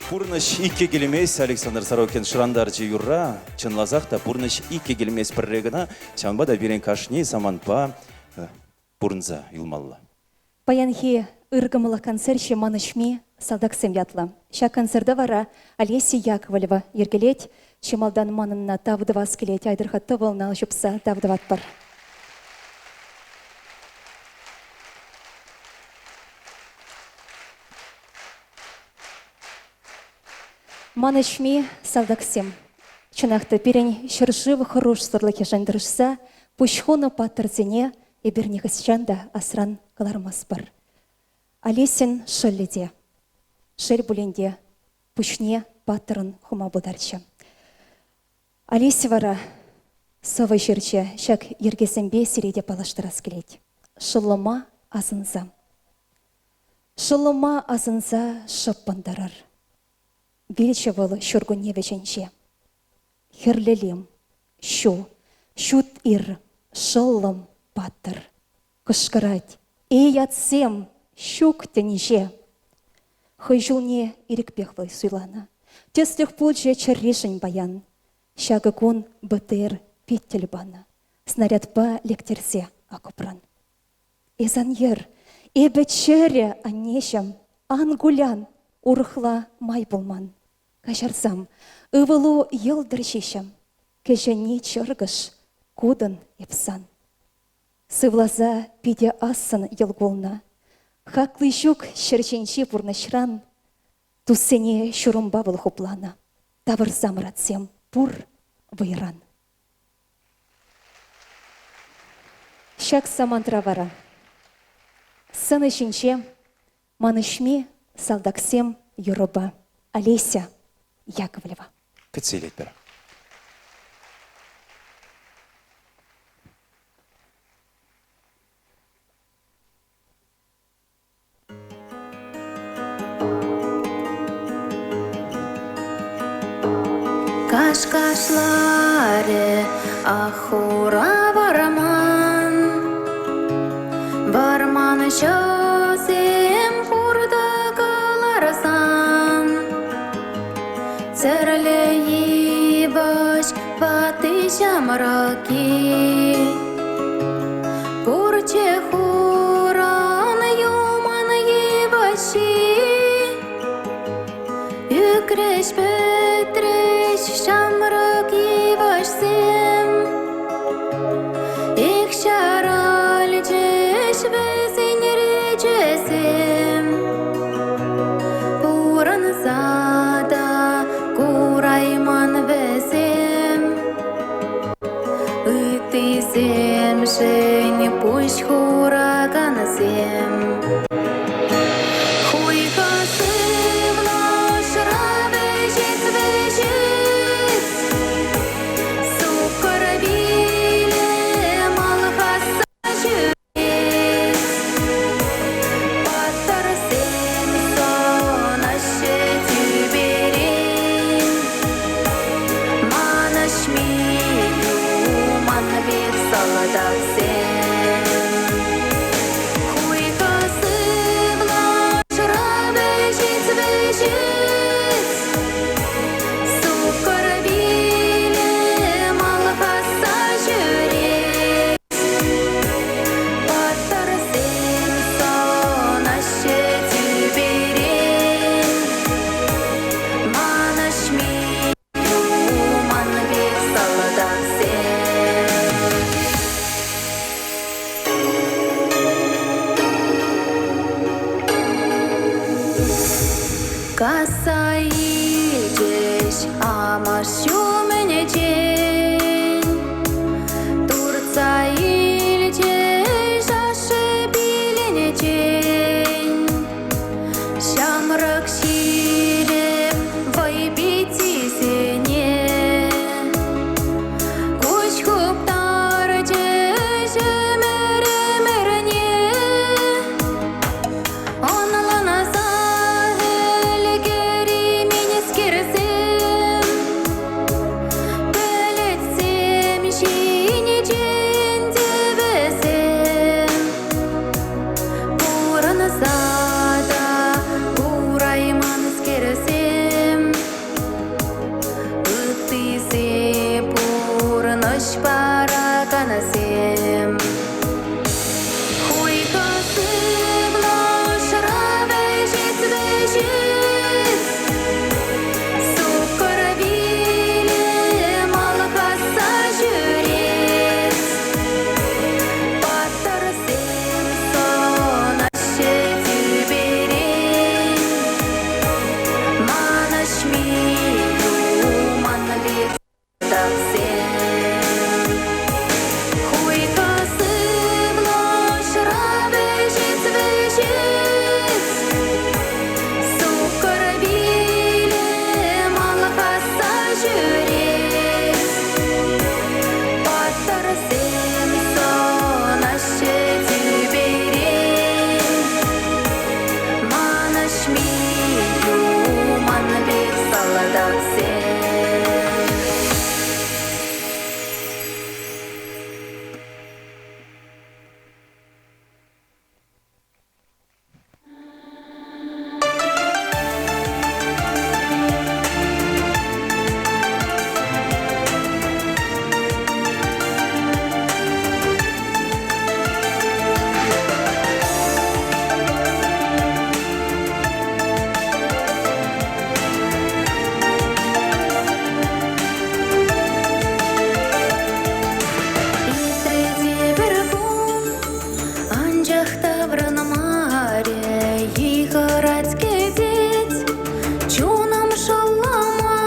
Пурнӑҫ иккӗ килмест, Александр Сорокин шӑрантарчӗ юрра. Чӑнласах та пурнӑҫ иккӗ килмест пӗрре кӑна. Ҫавӑнпа та пирӗн кашни самантпа пурӑнса юлмалла. Паянхи ыркӑмӑллӑх концерчӗ Манӑҫми салтаксем ятлӑ. Ҫак концерта вара Олеся Яковлева йӗркелет. Чи малтан манӑнна тав тӑвас килет. Айтӑр-ха тӑвӑлнӑ ал ҫупса тав тӑватпӑр. Манӑҫми салтаксем. Чӑнах та пирӗн ҫӗршыв хӑрушсӑрлӑхӗшӗн тӑрӑшса пуҫ хунӑ паттӑрсене эпир нихӑҫан та асран кӑлармастпӑр. Олесин шӑллӗ те, шел пулин те, пуҫне паттӑрӑн хума пултарчӗ. Олеся вара сӑвӑ ҫырчӗ, ҫак йӗркесемпе сире те паллаштарас килет. Шӑллӑма асӑнса. Шӑллӑма асӑнса шӑппӑн тӑрӑр. Вилчӗ вӑл ҫуркунне вӗҫӗнче. Хӗрлӗлем, ҫу, ҫут ир, шӑллӑм паттӑр. Кӑшкӑрать: Эй, атьсем, ҫук тӗнче! Хӑй ҫулне ирӗкпех вӑл суйланӑ. Тӗслӗх пулчӗ чӗрришӗн паян. Ҫакӑ кун БТР пит тӗл панӑ. Снарядпа лектерсе окопран. Эс ан йӗр, эпӗ чӗрӗ, аннеҫӗм, ан кулян, урӑхла май пулман. Каҫарсам, ывӑлу йӑлтӑр ҫиҫӗм, кӗҫӗнни чӑркӑш, кутӑн эп сан. Сывласа питӗ ассӑн йӑл кулнӑ. Хакли ҫук ҫӗр ҫинчи пурнӑҫран туссене ҫурӑмпа вӑл хупланӑ. Тавӑрса мӑратсем пур вӑйран. Ҫак самантра вара сцена ҫинче манӑҫми салтаксем юрӑпа Олеся Яковлева. Кӗтсе илетпӗр. Каш-кашларӗ ах хура вӑрман. Вӑрман ҫӑсем хуртӑ кӑларсан Тӗрлӗ йывӑҫ ватти ҫамрӑк-и. Пурччӗ хуран юман йывӑҫҫи, Ӳкрӗҫ пӗтрӗҫ ҫамрӑк йывӑҫсем. Эх, ҫаралчӗҫ вӗсен речӗсем. Пурӑнса та курайман вӗсем. Ыттисемшӗн пуҫ хуракансем. Хуйхӑ сывлӑшра вӗҫет, вӗҫет. Суккӑр виле малхасса ҫӳрет. Паттӑрсем сӑнаҫҫӗ тӳперен. Манӑҫми юман пек салтаксем. Хуйхӑ сывлӑшра вӗҫет, вӗҫет. Суккӑр виле малхасса ҫӳрет. Паттӑрсем сӑнаҫҫӗ тӳперен. Манӑҫми юман пек салтаксем. Касса илчӗҫ амӑш ҫумӗнчен, Туртса илчӗҫ ашшӗ пилӗнчен. Ҫамрӑк ҫирӗп вӑйпиттисене Куҫ хуптарчӗҫ ӗмӗр-ӗмӗрне. Ӑнланса ӗлкӗрейменскерсем, Пӗлетсем. Манӑҫми юман пек салтаксем. Хуйхӑ сывлӑшра вӗҫет, вӗҫет. Суккӑр вилӗм алхасса ҫӳрет. Паттӑрсем сӑнаҫҫӗ тӳперен. Манӑҫми юман пек салтаксем. Иртрӗ тепӗр кун, анчах таврӑнмарӗ, йыхӑрать кӗтет чунӑм шӑллӑма.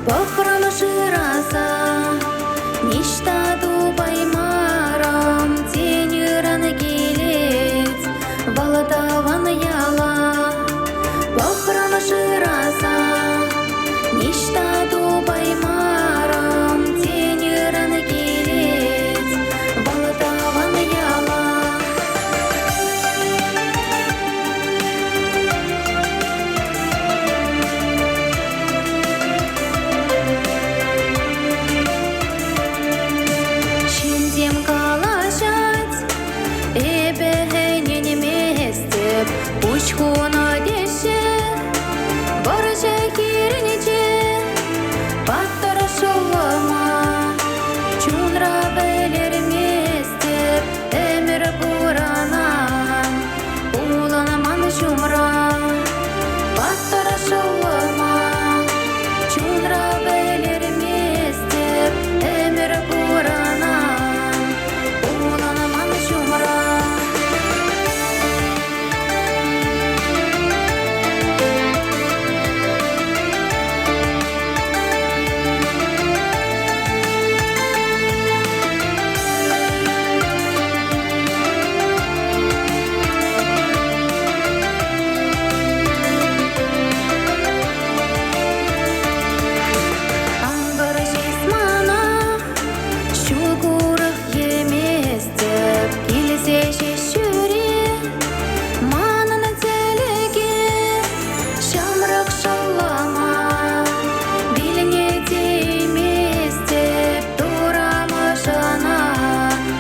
Пӑхрӑм шыраса, ниҫта тупаймарӑм, тен ыран килет вӑл тӑван яла. Пӑхрӑм шыраса, ниҫта тупаймарӑм, тен ыран килет вӑл тӑван яла. Ҫынсем калаҫать, эпӗ ӗненместӗп, пуҫ хунӑ теҫҫӗ. Вӑрҫӑ хирӗнче паттӑр шӑллӑма чунра вӗлерместӗп, ӗмӗр пурӑнан пулӑн ман ҫумра. Паттӑр шӑллӑма чунра вӗлерместӗп, ӗмӗр пурӑнан пулӑн ман ҫумра. Ан вӑрҫ мана, ҫул курӑк еместӗп, килсе ҫеҫ ҫӳре. Манӑн тӗлӗке ҫамрӑк шӑллӑма вилне теейместӗп, турамӑшӑна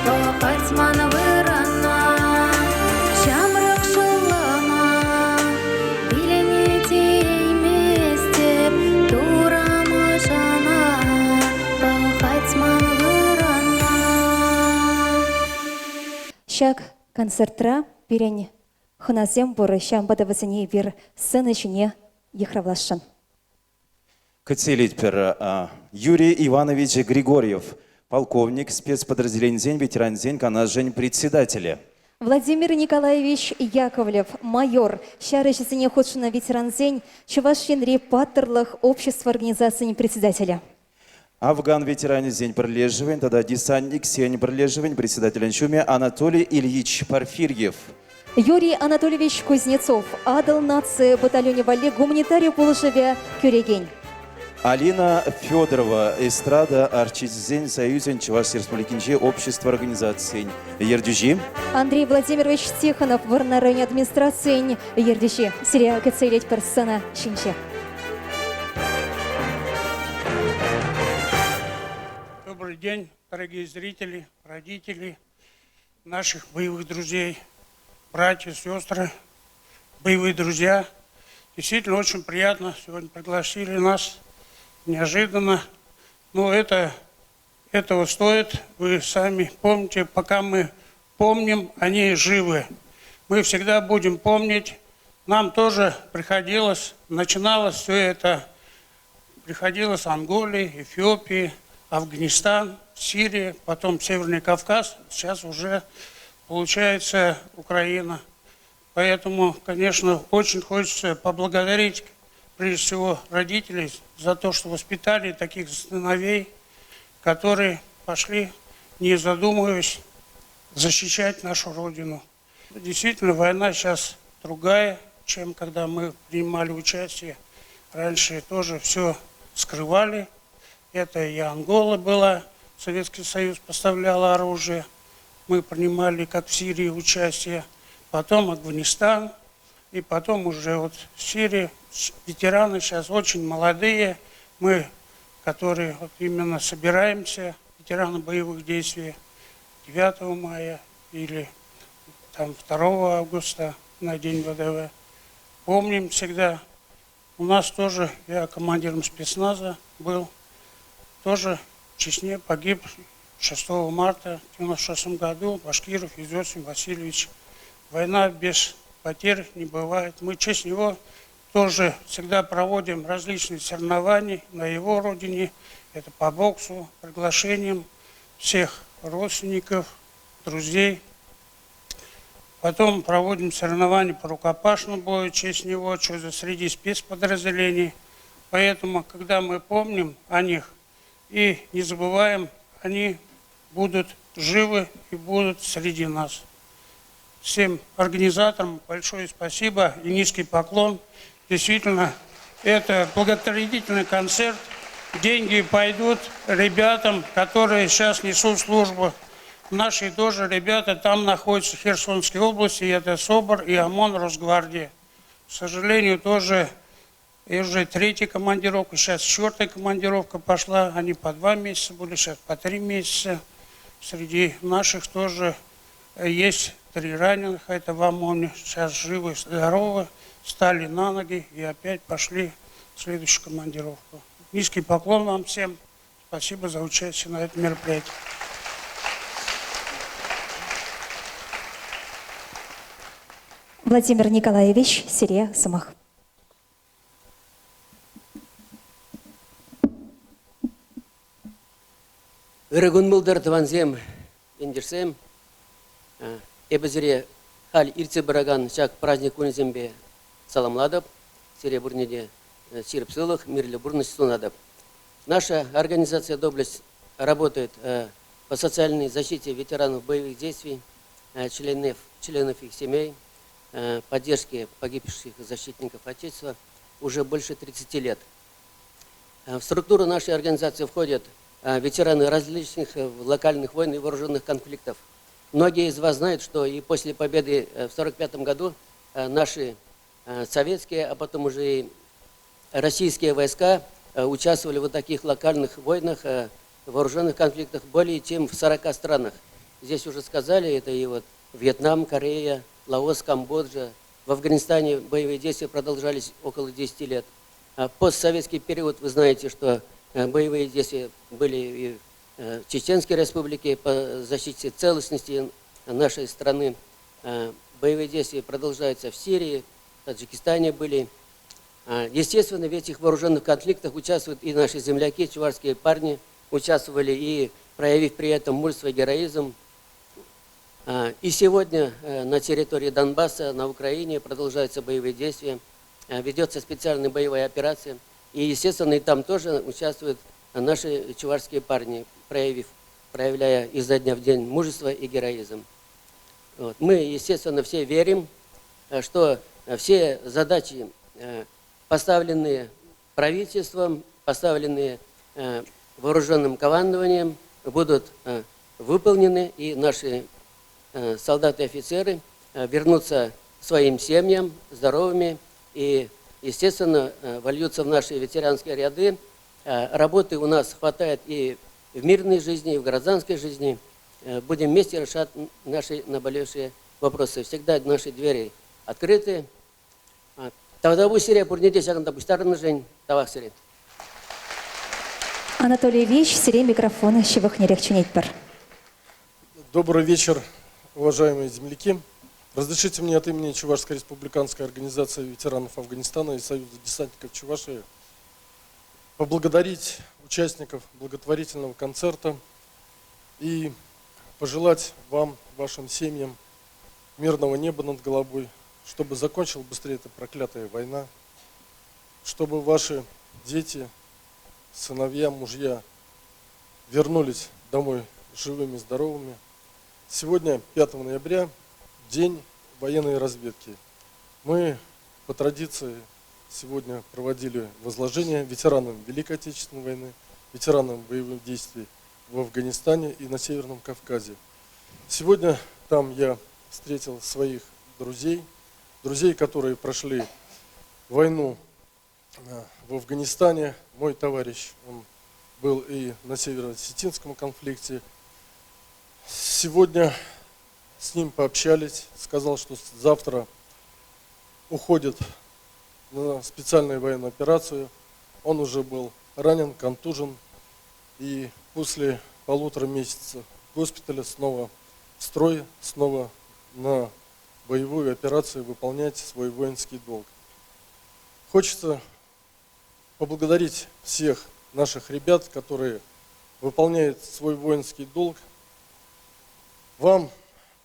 пӑхать ман вырӑна. Ҫамрӑк шӑллӑма вилне теейместӗп, турамӑшӑна пӑхать ман вырӑна. Ҫак концертра пирӗн хӑнасем пур, ҫавӑнпа та вӗсене эпир сцена ҫине йыхравласшӑн. Кӗтсе илетпӗр Юрий Иванович Григорьев, полковник, спецподразделенисен ветерансен канашӗн председателӗ. Владимир Николаевич Яковлев, майор, ҫар ӗҫӗсене хутшӑннӑ ветерансен Чӑваш Енри паттӑрлӑх общество организацийӗн председателӗ. Афган ветеранӗсен пӗрлешӗвӗн тата десантниксен пӗрлешӗвӗн председателӗн ҫумӗ Анатолий Ильич Порфирьев. Юрий Анатольевич Кузнецов, Атӑл наци батальонӗ валли гуманитари пулӑшӑвӗ кӳрекен. Алина Федорова, эстрада артисчӗсен союзӗн Чӑваш Республикинчи общество организацийӗн ертӳҫи. Андрей Владимирович Тихонов, Вӑрнар район администрацийӗн ертӳҫи. Сире кӗтсе илетпӗр сцена ҫинче. Добрый день, дорогие зрители, родители наших боевых друзей, братья, сестры, боевые друзья. Действительно, очень приятно. Сегодня пригласили нас неожиданно. Но это, этого стоит. Вы сами помните, пока мы помним, они живы. Мы всегда будем помнить. Нам тоже приходилось, начиналось все это, приходилось Анголи, Эфиопии, Афганистан, Сирия, потом Северный Кавказ, сейчас уже получается Украина. Поэтому, конечно, очень хочется поблагодарить прежде всего, родителей за то, что воспитали таких сыновей, которые пошли, не задумываясь, защищать нашу Родину. Действительно, война сейчас другая, чем когда мы принимали участие. Раньше тоже все скрывали. Это и Ангола была, Советский Союз поставлял оружие. Мы принимали, как в Сирии, участие. Потом Афганистан, и потом уже вот Сирия. Ветераны сейчас очень молодые. Мы, которые вот именно собираемся, ветераны боевых действий, 9 мая или там 2 августа на День ВДВ. Помним всегда. У нас тоже, я командиром спецназа был, тоже в Чечне погиб 6 марта в 1996 году Башкиров Изосим Васильевич. Война без потерь не бывает. Мы в честь него тоже всегда проводим различные соревнования на его родине. Это по боксу, приглашением всех родственников, друзей. Потом проводим соревнования по рукопашному бою в честь него, что за среди спецподразделений. Поэтому, когда мы помним о них и не забываем, они будут живы и будут среди нас. Всем организаторам большое спасибо и низкий поклон. Действительно, это благотворительный концерт. Деньги пойдут ребятам, которые сейчас несут службу. Наши тоже ребята там находятся, в Херсонской области, это СОБР и ОМОН Росгвардии. К сожалению, тоже и уже третья командировка, сейчас четвертая командировка пошла. Они по 2 месяца были, сейчас по 3 месяца. Среди наших тоже есть 3 раненых, это в ОМОНе. Сейчас живы, здоровы, встали на ноги и опять пошли в следующую командировку. Низкий поклон вам всем. Спасибо за участие на этом мероприятии. Владимир Николаевич, сире сӑмах. Ырӑ кун пултӑр, тӑвансем, ентешсем. Эпӗ сире халь иртсе пыракан ҫак праздник кунӗсемпе саламлатӑп. Сире пурне те ҫирӗп сывлӑх, мирлӗ пурнӑҫ сунатӑп. Наша организация «Доблесть» работает по социальной защите ветеранов боевых действий, членов их семей, поддержке погибших защитников Отечества уже больше 30 лет. В структуру нашей организации входят ветераны различных локальных войн и вооруженных конфликтов. Многие из вас знают, что и после победы в сорок пятом году наши советские, а потом уже и российские войска участвовали в таких локальных войнах, вооруженных конфликтах более чем в 40 странах. Здесь уже сказали, это и Вьетнам, Корея, Лаос, Камбоджа. В Афганистане боевые действия продолжались около 10 лет. А постсоветский период, вы знаете, что боевые действия были и в Чеченской республике по защите целостности нашей страны. Боевые действия продолжаются в Сирии, в Таджикистане были. Естественно, в этих вооруженных конфликтах участвуют и наши земляки, чувашские парни, участвовали и проявив при этом мужество и героизм. И сегодня на территории Донбасса, на Украине продолжаются боевые действия, ведется специальная боевая операция. И, естественно, и там тоже участвуют наши чувашские парни, проявляя изо дня в день мужество и героизм. Мы, естественно, все верим, что все задачи, поставленные правительством, поставленные вооруженным командованием, будут выполнены, и наши солдаты и офицеры вернутся к своим семьям здоровыми и, естественно, вольются в наши ветеранские ряды. Работы у нас хватает и в мирной жизни, и в гражданской жизни. Будем вместе решать наши наболевшие вопросы. Всегда наши двери открыты. Тавтапуҫ сире пурне те ҫакӑнта пуҫтарӑннӑшӑн. Тавах сире. Анатолий Ильич, сире микрофон ҫывӑхнерех чӗнетпӗр. Добрый вечер, уважаемые земляки. Разрешите мне от имени Чувашской республиканской организации ветеранов Афганистана и Союза десантников Чувашии поблагодарить участников благотворительного концерта и пожелать вам, вашим семьям мирного неба над головой, чтобы закончилась быстрее эта проклятая война. чтобы ваши дети, сыновья, мужья вернулись домой живыми, здоровыми. Сегодня, 5 ноября, день военной разведки. Мы по традиции сегодня проводили возложение ветеранам Великой Отечественной войны, ветеранам боевых действий в Афганистане и на Северном Кавказе. Сегодня там я встретил своих друзей, друзей, которые прошли войну в Афганистане. Мой товарищ, он был и на Северо-Осетинском конфликте. Сегодня с ним пообщались, сказал, что завтра уходит на специальную военную операцию. Он уже был ранен, контужен, и после 1,5 месяца госпиталя снова в строй, снова на боевую операцию выполнять свой воинский долг. Хочется поблагодарить всех наших ребят, которые выполняют свой воинский долг. Вам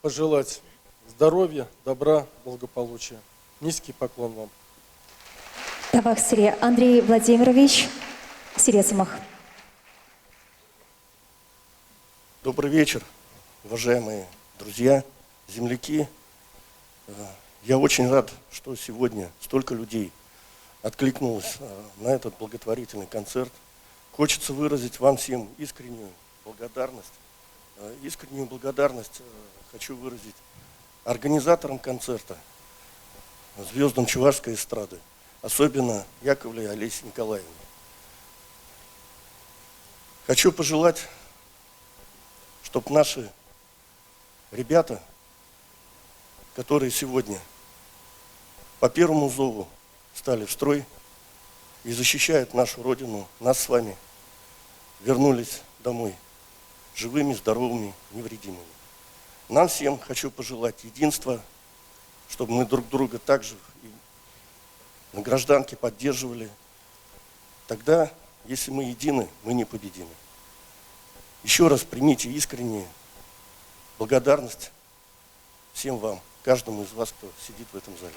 пожелать здоровья, добра, благополучия. Низкий поклон вам. Тавах сире, Андрей Владимирович, сире сӑмах. Добрый вечер, уважаемые друзья, земляки. Я очень рад, что сегодня столько людей откликнулось на этот благотворительный концерт. Хочется выразить вам всем искреннюю благодарность. Искреннюю благодарность хочу выразить организаторам концерта, звездам чувашской эстрады, особенно Яковлевой Олесе Николаевне. Хочу пожелать, чтоб наши ребята, которые сегодня по первому зову стали в строй и защищают нашу Родину, нас с вами, вернулись домой живыми, здоровыми, невредимыми. Нам всем хочу пожелать единства, чтобы мы друг друга также и на гражданке поддерживали. Тогда, если мы едины, мы непобедимы. Еще раз примите искреннюю благодарность всем вам, каждому из вас, кто сидит в этом зале.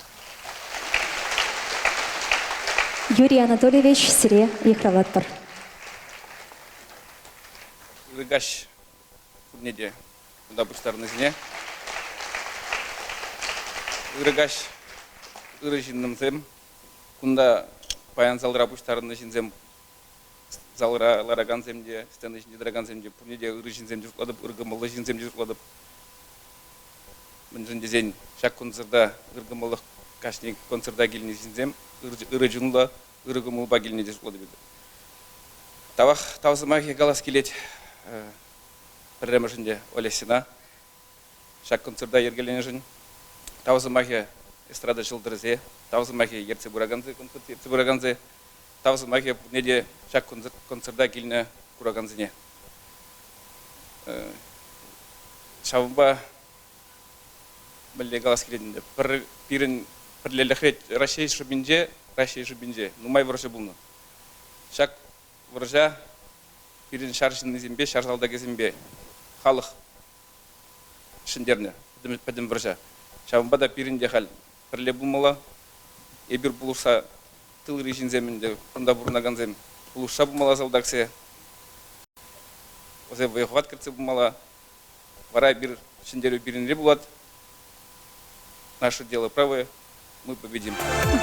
Юрий Анатольевич, сире йыхравлатпӑр. Ырӑ каҫ пурне те кунта пуҫтарӑннисене. Ырӑ каҫ, ырӑ ҫыннӑмсем. Кунта паян залра пуҫтарӑннӑ ҫынсем, залра ларакансем те, сцена ҫинче тӑракансем те, пурне те ырӑ ҫынсем те шутлатӑп, ыр кӑмӑллӑ ҫынсем те шутлатӑп. Мӗншӗн тесен ҫак концерта ыр кӑмӑллӑх кашни концерта килнӗ ҫынсем ырӑ чунлӑ, ырӑ кӑмӑлпа килнӗ те шутлатӑп эпӗ. Тавах, тав сӑмахӗ калас килет пӗрремӗшӗнче Олесьӑна ҫак концерта йӗркеленӗшӗн. Тав сӑмахӗ эстрада ҫӑлтӑрӗсе, тав сӑмахӗ ертсе пыракансе, концерт ертсе пыракансе, тав сӑмахӗ пурне те ҫак концерта килнӗ куракансене. Ҫавӑнпа мӗнле калас килет ӗнтӗ, пӗр пирӗн пӗрлелӗхре Раҫҫей шӑпинче, Раҫҫей шӑпинче нумай вӑрҫӑ пулнӑ. Ҫак вӑрҫа пирӗн ҫар ҫыннисемпе, ҫар салтакӗсемпе халӑх ҫӗнтернӗ пӗтӗм вӑрҫа. Ҫавӑнпа та пирӗн те халь пӗрле пулмалла. Эпир пулӑшса тылри ҫынсем ӗнтӗ, кунта пурӑнакансем пулӑшса пымалла салтаксене. Вӗсем вӑй-хӑват кӗртсе пымалла. Вара эпир ҫӗнтерӳ пирӗнре пулать. Наше дело правое, мы победим.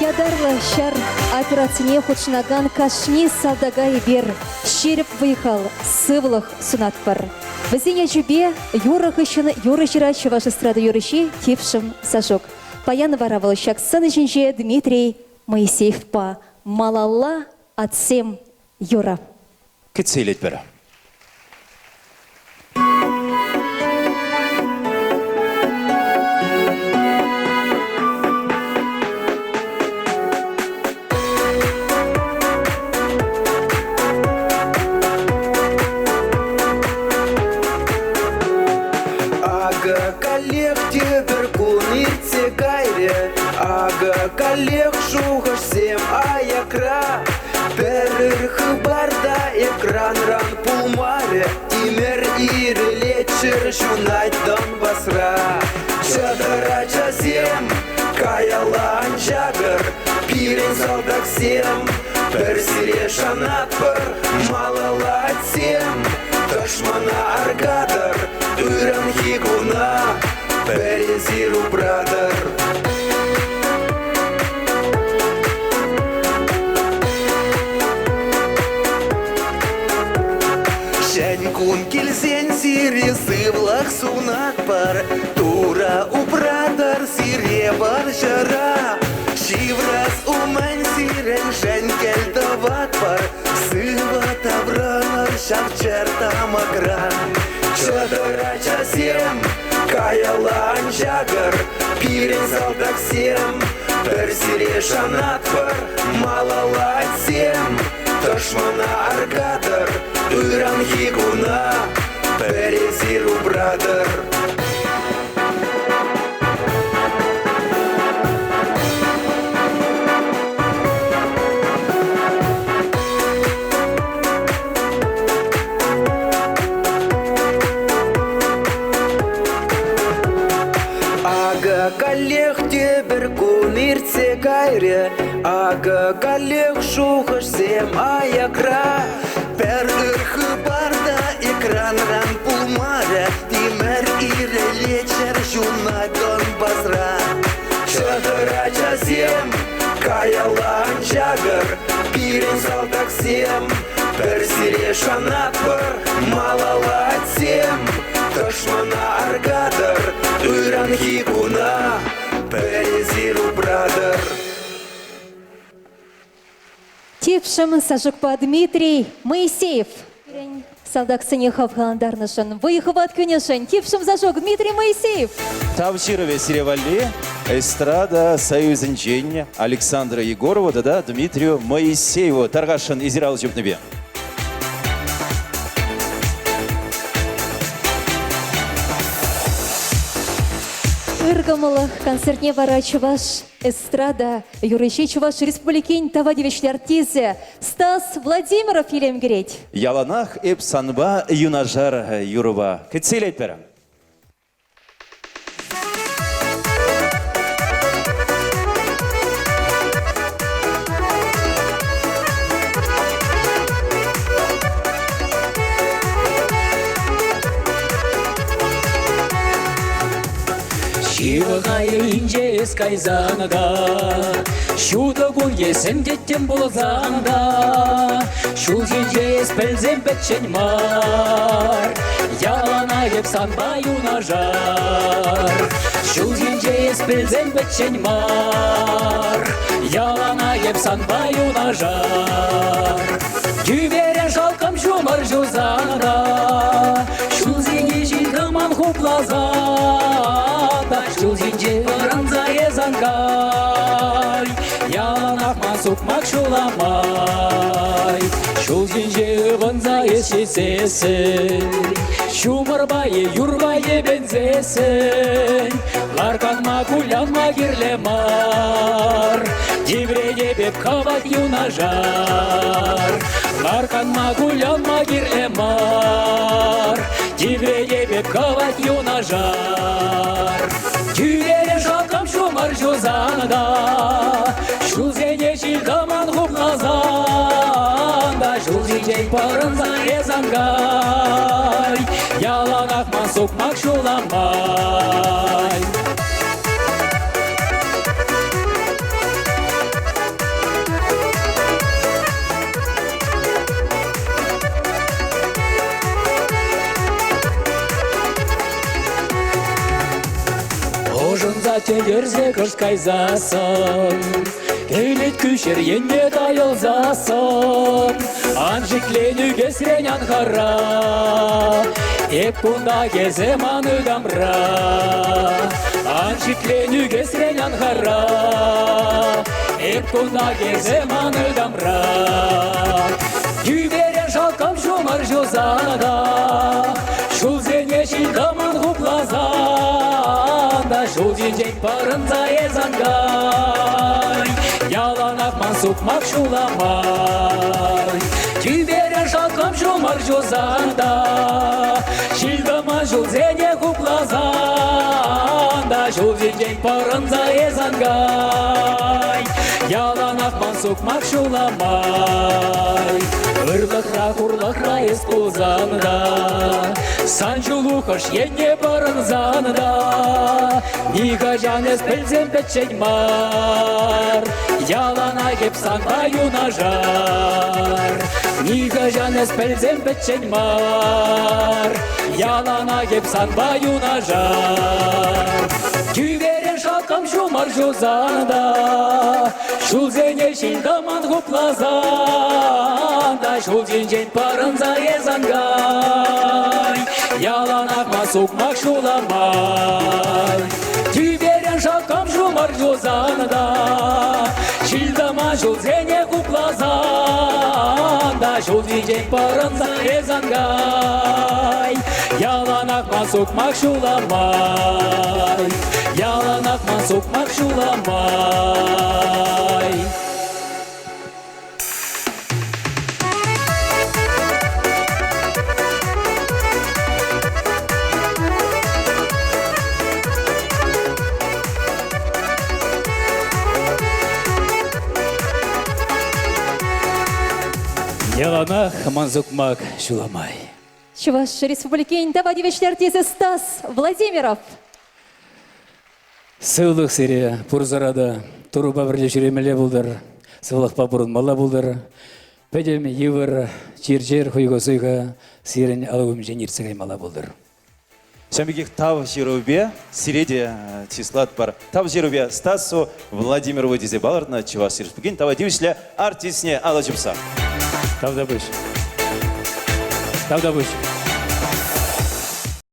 Ятарлӑ ҫар операцине хутшӑнакан кашни салтака эпир ҫирӗп вӑй-хал, сывлӑх сунатпӑр. Вӗсен ячӗпе юрӑ хыҫҫӑн юрӑ ҫырать чӑваш эстрада юрӑҫи Типшӗм Сашук. Паян вара вӑл ҫак сцена ҫинче Дмитрий Моисеевпа «Малалла атьсем» юрӑ. Кӗтсе илетпӗр. Акӑ каллех тепӗр кун иртсе кайрӗ, Акӑ каллех шухӑшсем аякра. Пӗр хыпар та экранран пулмарӗ, Тимӗр ирӗлет, ҫӗр ҫунать Донбасра. Чатӑр ачасем, каялла ан чакӑр, Пирӗн салтак салтаксем, пӗр сире шанатпӑр, малалла атьсем. Тӑшмана аркатӑр, ыранхи куна пӗр эсир упратӑр. Ҫӗн кун килсен сире сывлӑх сунатпӑр, Тура упратӑр сире вӑрҫӑра. Ҫыврас умӗн сирӗншӗн кӗл тӑватпӑр, Сывӑ таврӑнӑр ҫав чӗр тамӑкра. Чӑтӑр, ачасем, каялла ан чакӑр, Пирӗн салтаксем, пӗр сире шанатпӑр, Малалла атьсем, тӑшмана аркатӑр, Ыранхи куна пӗр эсир упратӑр. Акӑ каллех тепӗр кун иртсе кайрӗ, Акӑ каллех шухӑшсем аякра. Пӗр ыр хыпар та экранран пулмарӗ, Тимӗр ирӗлет ҫуна Донбасра. Чӑтӑр, ачасем, каялла ан чакӑр, Пирӗн салтаксем, пӗр сире шанатпӑр, Малалла атьсем, тӑшмана аркатӑр, Ыранхи куна пӗр эсир упратӑр. Типшӗм Сашукпа Дмитрий Моисеев. Пирӗн салтаксене хавхалантарнӑшӑн, вӑй-хӑват кӳнӗшӗн Типшӗм Сашук Дмитрий Моисеев. Тав ҫырӑвӗ сире валли эстрада союзӗнчен Александра Егорова тата Дмитрию Моисееву тархасшӑн эсир ал ҫупнипе. Ыркӑмӑллӑх концертне вара чӑваш Эстрада юрӑҫи Чӑваш Республикин тава тивӗҫлӗ артисчӗ Стас Владимиров илем кӳрет. Яланах эп санпа юнашар юрӑпа кӗтсе илетпӗр. Ҫывӑха инҫе эс кайсан та, Ҫутӑ кун есен тӗттӗм пулсан та, Ҫул ҫинче эс пӗлсен пӗччен мар, Яланах эп санпа юнашар. Ҫул ҫинче эс пӗлсен пӗччен мар, Яланах эп санпа юнашар. Тӳпере шалкӑм ҫумӑр ҫусан та, Ҫулсене ҫил-тӑман хупласан та, Ҫул ҫинче пӑрӑнса эс ан кай, Яланах ман сукмак ҫула май. Ҫул ҫинче ывӑнса эс ҫитсессӗн, Ҫумӑрпа е юрпа йӗпенсессӗн, Ларканма, кулянма кирлӗ мар. Тивретӗп эп хӑват юнашар. Ларканма, кулянма кирлӗ мар. Тивретӗп эп хӑват юнашар. Тӳпере шалкӑм ҫумӑр ҫусан та, Ҫулсене ҫил-тӑман хупласан та, Ҫул ҫинчен пӑрӑнса эс ан кай, Яланах ман сукмак ҫула май. Ӑшӑнса тӗлӗрсе кӑшт кайсассӑн, Килет кӳҫӗр енне тайӑлсассӑн, Ан шиклен ӳкесрен ан хӑра, Эп кунта эсӗ ман ытамра. Ан шиклен ӳкесрен ан хӑра, Эп кунта эсӗ ман ытамра. Тӳпере шалкӑм ҫумӑр ҫуса та, Ҫулсене ҫил-тӑман хупласан та, Ҫул ҫинчен пӑрӑнса эс ан кай, Яланах ман сукмак ҫула май. Тӳпере шалкӑм ҫумӑр ҫусан та, Ҫил-тӑман ҫулсене хупласан та, та ҫул ҫинчен пӑрӑнса эс ан кай. Яланах ман сукмак ҫула май. Ырлӑхра, хурлӑхра эс пулсан та, сан ҫулу хӑш енне пӑрӑнсан та, нихӑҫан эс пӗлсен пӗччен мар. Яланах эп санпа юнашар. Нихӑҫан эс пӗлсен пӗччен мар. Яланах эп санпа юнашар. Тӳперен шалкӑм ҫумӑр ҫусан та, ҫулсене ҫил-тӑман хупласан та, ҫул ҫинчен пӑрӑнса эс ан кай. Яланах ма сукмак ҫула май. Тӳперен шалкӑм ҫумӑр ҫусан та, ҫил-тӑман ҫулсене хупласан та, ҫул ҫинчен пӑрӑнса эс ан кай. Яланах ман сукмак ҫула май. Яланах ман сукмак ҫула май. Яланах ман сукмак ҫула май. Чӑваш Республикин тава тивӗҫлӗ артисчӗ Стас Владимиров. Сывлӑх сире пурсӑра та Турӑпа пӗрле ҫӳремелле пултӑр, сывлӑхпа пурӑнмалла пултӑр. Пӗтӗм йывӑр чир-чӗр хуйхӑ-суйхӑ сирӗн алӑ умӗнчен иртсе каймалла пултӑр. Ҫавӑн пекех тав ҫырӑвӗпе сире те чыслатпӑр. Тав ҫырӑвӗпе Стасу Владимирову тесе палӑртнӑ Чӑваш Республикин тава тивӗҫлӗ артистне алӑ ҫупса. Тавтапуҫ. Тавтапуҫ.